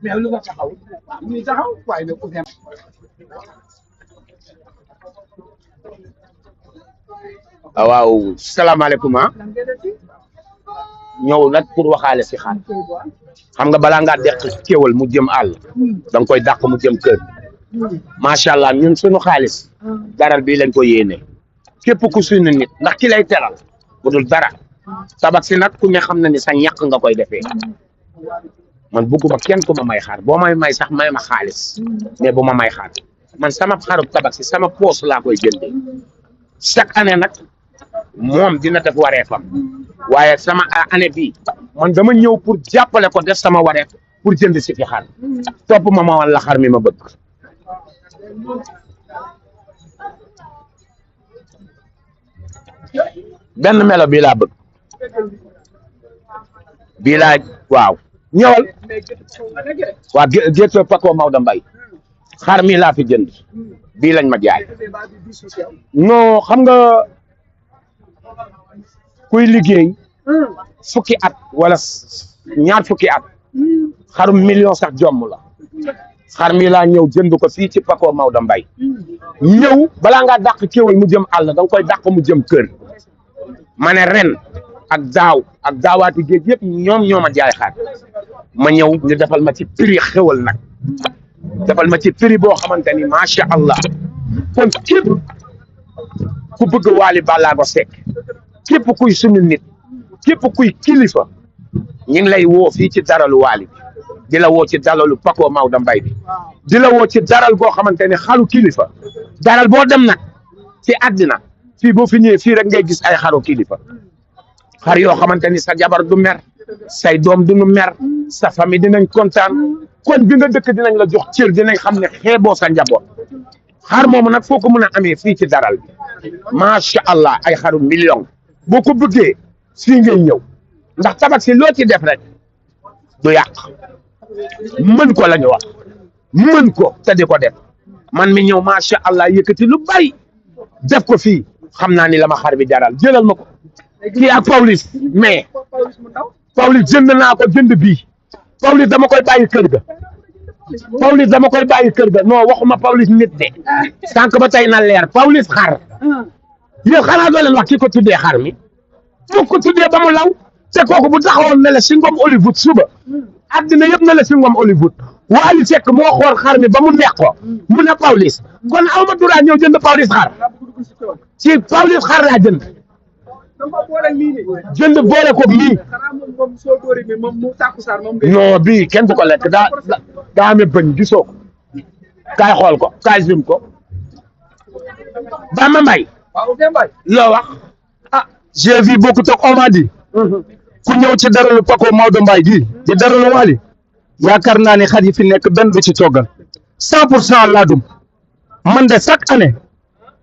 mais lu nga taxaw ñuy taxaw waaye nag ku dem waaw salaamaaleykum ñëw nag pour waxaale si xar xam nga balaa ngaa deq kéwal mu jëm àll da nga koy dàq mu jëm kër macha allah ñun suñu xaalis daral bii lañ ko yéene képp ku suñu nit ndax ki lay teral bu dul dara tabax si nag ku ne xam na ni sa ñàkk nga koy defee man bugguma kenn ku ma may xaar boo may may sax may ma xaalis mais bu ma may xaar man sama xarub tabax si sama poos laa koy jëndee chaque année nag moom dina def wareefam waaye sama année bii man dama ñëw pour jàppale ko def sama wareef pour jënd si fi xar topp ma walla xar mi ma bëgg benn melo bii laa bëgg bii laa waaw ñëwal waa gétt Paco Maodo Mbaye xar mi laa fi jënd bii lañ ma jaay non xam nga kuy liggéey fukki at wala ñaar fukki at xarum million sax jomm la xar mi laa ñëw jënd ko fii ci Paco Maodo Mbaye ñëw balaa ngaa dàq kéwal mu jëm àll da nga koy dàq mu jëm kër ma ne ren ak daaw ak daawaati géej yëpp ñoo ma jaay xar ma ñëw ñu defal ma ci prix xewal nag defal ma ci prix boo xamante ni macha allah kon képp ku bëgg Wally Ballago Seck képp kuy suñu nit képp kuy kilifa ñu ngi lay woo fii ci daralu Wally bi di la woo ci daralu Paco Maodo Mbaye bi di la woo ci daral goo xamante ni xaru kilifa daral boo dem nag ci àddina fii boo fi ñëwee fii rek ngay gis ay xaru kilifa xar yoo xamante ni sa jabar du mer say doom duñu mer sa famille dinañ kontaan kon bi nga dëkk dinañ la jox cër dinañ xam ne xeeboo sa njaboot xar moomu nag foo ko mën a amee fii ci daral bi macha allah ay xaru million boo ko bëggee fii ngay ñëw ndax tabax si loo ci def rek du yàq mën ko la ñu wax mën ko te di ko def man mi ñëw macha allah yëkkati lu bari def ko fii xam naa ni la ma xar bi jaral jëlal ma ko kii ak Pawlish mais Pawlish jënd naa ko jënd bii Pawlish dama koy bàyyi kër ga Pawlish dama koy bàyyi kër ga non waxuma Pawlish nit de sànq ba tey na leer Pawlish xar yow xanaa doo leen wax ki ko tuddee xar mi mu ko tuddee ba mu law te kooku bu taxawoon ne la si ngom Hollywood suba àddina yëpp ne la si ngom Hollywood Wally Seck moo xool xar mi ba mu neex ko mu ne Pawlish kon aw ma droit ñëw jënd Pawlish xar ci Pawlish xar laa jënd boole ko mii non bii kenn du ko lekk daa amee bëñ gisoo ko kaay xool ko kaay zoom ko Bamba Mbaye loo wax ah j'ai vu beaucoup de on m'a dit ku ñëw ci daralu Paco Maodo Mbaye gi di daralu Wally yaakaar naa ne xar yi fi nekk benn du ci toggal 100% laadum man de chaque année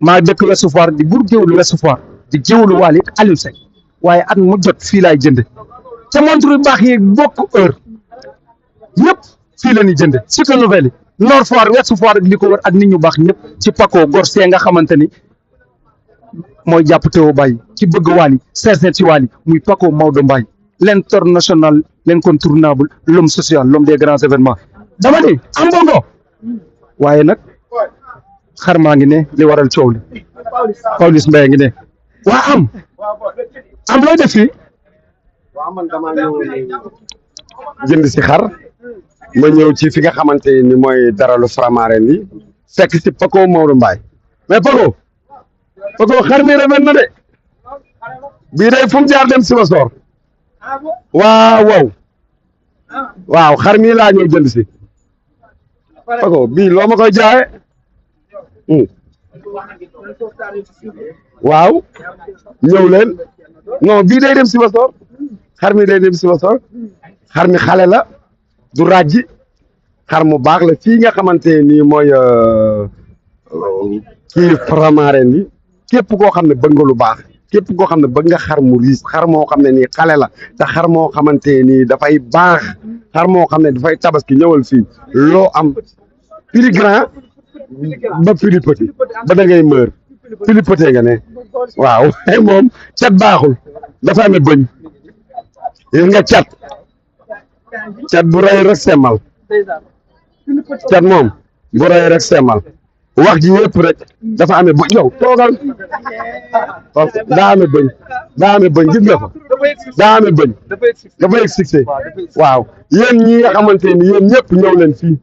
maa dëkk Ouest Foire di bur géwlu Ouest Foire di géwlu Wally Aliou Seck waaye at mu jot fii laay jënd te montre yu baax yi bokk heure ñëpp fii la ñuy jënd Cité Nouvelle yi Nord Foire Ouest Foire ak li ko wër ak nit ñu baax ñëpp ci Paco Gorsee nga xamante ni mooy jàpp teewoo bàyyi ci bëgg Wally seet ci Wally muy Paco Maodo Mbaye l'international l'incontournable l'homme social l'homme des grands événements dama ni am bongo waaye nag xar maa ngi ne li waral coow li Pawlish Mbaye ngi ne waa am looy def fii waaw man damaa ñëw jënd si xar ma ñëw ci fi nga xamante ni mooy daralu Faramareen yi fekk si Paco Maodo Mbaye mais Paco xar mi rafet na de bii day fu mu jaar dem si ba soor waaw xar mi laa ñëw jënd si Paco bii loo ma koy jaaye waaw ñëw leen non bii day dem si ba soor xar mi day dem si ba soor xar mi xale la du ràjji xar mu baax la fii nga xamante nii mooy kii Faramareen bi képp koo xam ne bëgg nga lu baax képp koo xam ne bëgg nga xar mu riis xar moo xam ne nii xale la te xar moo xamante nii dafay baax xar moo xam ne dafay tabaski ñëwal fii loo am prix grand ba prix petit ba da ngay mër prix petit nga ne waaw moom cat baaxul dafa amee bëñ gis nga cat bu rey rek semmal cat moom bu rey rek semmal wax ji yëpp rek dafa amee bëñ yow toogal daa amee bëñ gis nga ko daa amee bëñ dafa yegg fixé waaw yéen ñi nga xamante ni yéen ñëpp ñëw leen fii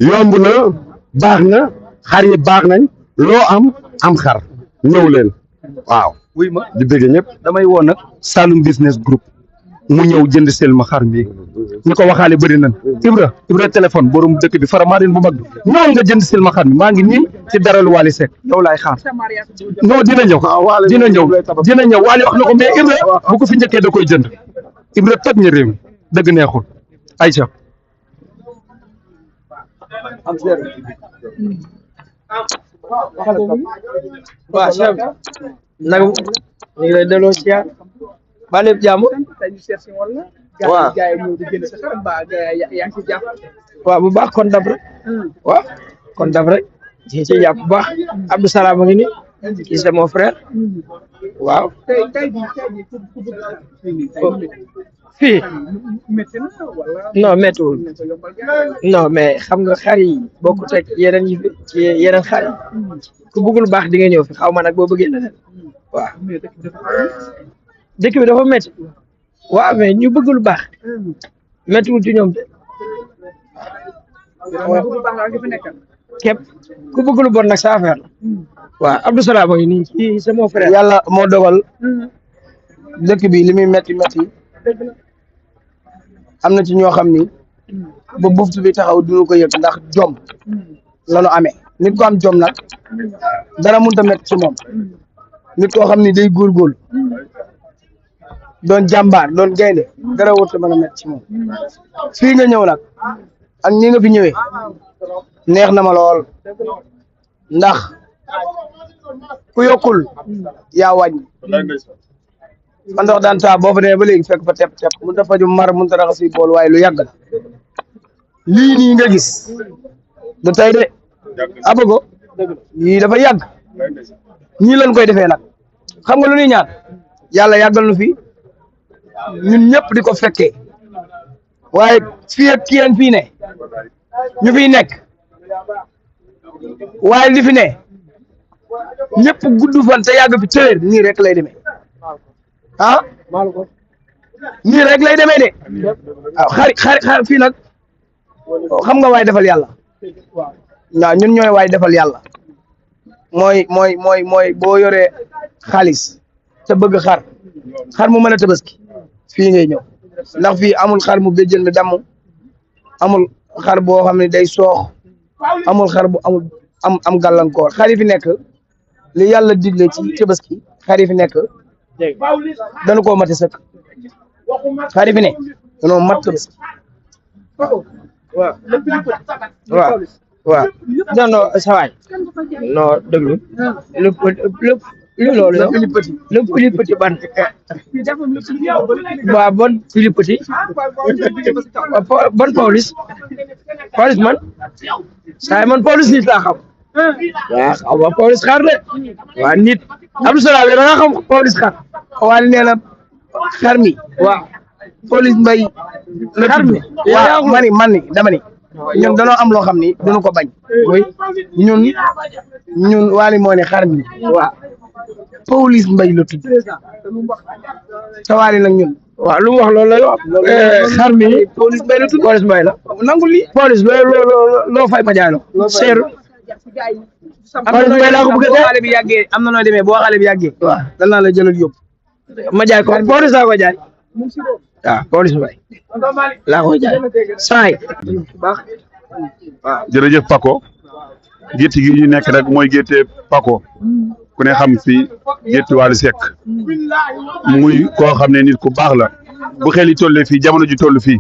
yomb na baax na xar yi baax nañ loo am xar ñëw leen waaw wuy ma di bëgg ñëpp damay woo nag Saloum Business Group mu ñëw jënd sel ma xar mi ñu ko waxaale bëri nañ Ibra téléphone borom dëkk bi faramarin bu mag bi ñëwal nga jënd sel ma xar mi maa ngi nii ci daralu Wally Seck yow laay xaar non dina ñëw Wally wax na ko mais Ibra bu ko fi njëkkee da koy jënd Ibra toj ñi réew mi dëgg neexul Aïcha waaw chef nag ñu ngi lay delloo ci yaar ba lépp jàmm waaw waaw bu baax kon dab rek waaw kon dab rek ci jàpp bu baax Abdou Salam a ngi ni kii c'est mon frère waaw fii non méttiwul non mais xam nga xar yi bokkut ak yeneen yi ci yeneen xar yi ku bëggul baax di nga ñëw fi xaw ma nag boo bëggee leneen waaw dëkk bi dafa métti waaw mais ñu bëggul baax méttiwul ci ñoom de képp ku bëggul bon nag sa affaire la waaw Abdou Salam yi nii ci c'est mon frère. yàlla moo dogal dëkk bi li muy métti am na ci ñoo xam ni ba buftu bi taxaw duñu ko yëg ndax jom la ñu amee nit ko am jom nag dara mënut a métti ci moom nit koo xam ni day góorgóorlu doon jàmbaar doon gaynde dara warut a mën a métti ci moom fii nga ñëw nag ak ñi nga fi ñëwee neex na ma lool ndax ku yokkul yaa wàññi fa ndox daan taa boo fa demee ba léegi fekk fa tepp mënut a faju mar mënut a raxas yi bool waaye lu yàgg la lii nii nga gis du tey de abago lii dafa yàgg ñii lañ koy defee nag xam nga lu ñuy ñaan yàlla yàggal nu fi ñun ñëpp di ko fekkee waaye fii ak kii fii ne ñu fiy nekk waaye li fi ne ñëpp gudd fan te yàgg fi téer nii rek lay demee ah nii rek lay demee de waaw xar fii nag xam nga waay defal yàlla waaw ñun ñooy waay defal yàlla mooy boo yoree xaalis te bëgg xar mu mën a tabaski fii ngay ñëw ndax fii amul xar mu béjjën bi damm amul xar boo xam ne day soox amul xar bu am gàllankoor xar yi fi nekk li yàlla digle ci tabaski xar yi fi nekk dañu koo mate sëkk xar yi fi ne dañoo mat tabaski waaw non sa waay non déglu lu loolu yow le plus petit ban waaw bon plus petit bon police man saa man police nit laa xam waaw xaw ma police xar de waaw nit Abdou Salam da nga xam police xar waaye nee na xar mi waaw police mbay xar mi waaw man ni dama ni ñun dañoo am loo xam ni duñu ko bañ mooy ñun Wally moo ne xar mi waaw police mbay la tudd te Wally nag ñun waaw lu mu wax loolu lay wax xar mi police mbay la tudd police mbay la nangu lii police loo fay ma jaay la seeru police mbay laa ko bëgg boo xale bi yàggee am na noo demee boo xale bi yàggee waaw dan naa la jëlal yóbbu ma jaay ko police laa ko jaay waaw police mbay laa ko jaay saay jërëjëf Paco gétt gi ñu nekk rek mooy gétte Paco ku ne xam fi gétt Wally Seck muy koo xam ne nit ku baax la bu xel yi tollee fii jamono ji toll fii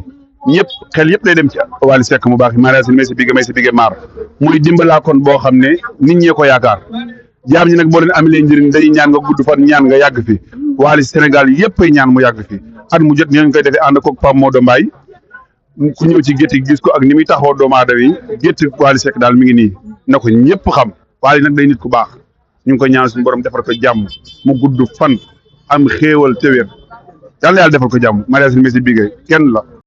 ñëpp xel yëpp lay dem ci Wally Seck mu baax marasin may si bigge maar muy dimbalaa kon boo xam ne nit ñee ko yaakaar jaam ñi nag boo leen amee njëriñ day ñaan nga gudd fan ñaan nga yàgg fi Wally Sénégal yëpp ay ñaan mu yàgg fi at mu jot ngeen koy defee ànd ko Pape Maodo Mbaye ku ñëw ci gétt gi gis ko ak ni muy taxawoo doomu aadama yi gétt Wally Seck daal mi ngi nii na ko ñëpp xam Wally nag day nit ku baax ñu ngi ko ñaan suñu borom defal ko jàmm mu gudd fan am xéewal te wér yàlla na yàlla defal ko jàmm mariage Messi Bigué kenn la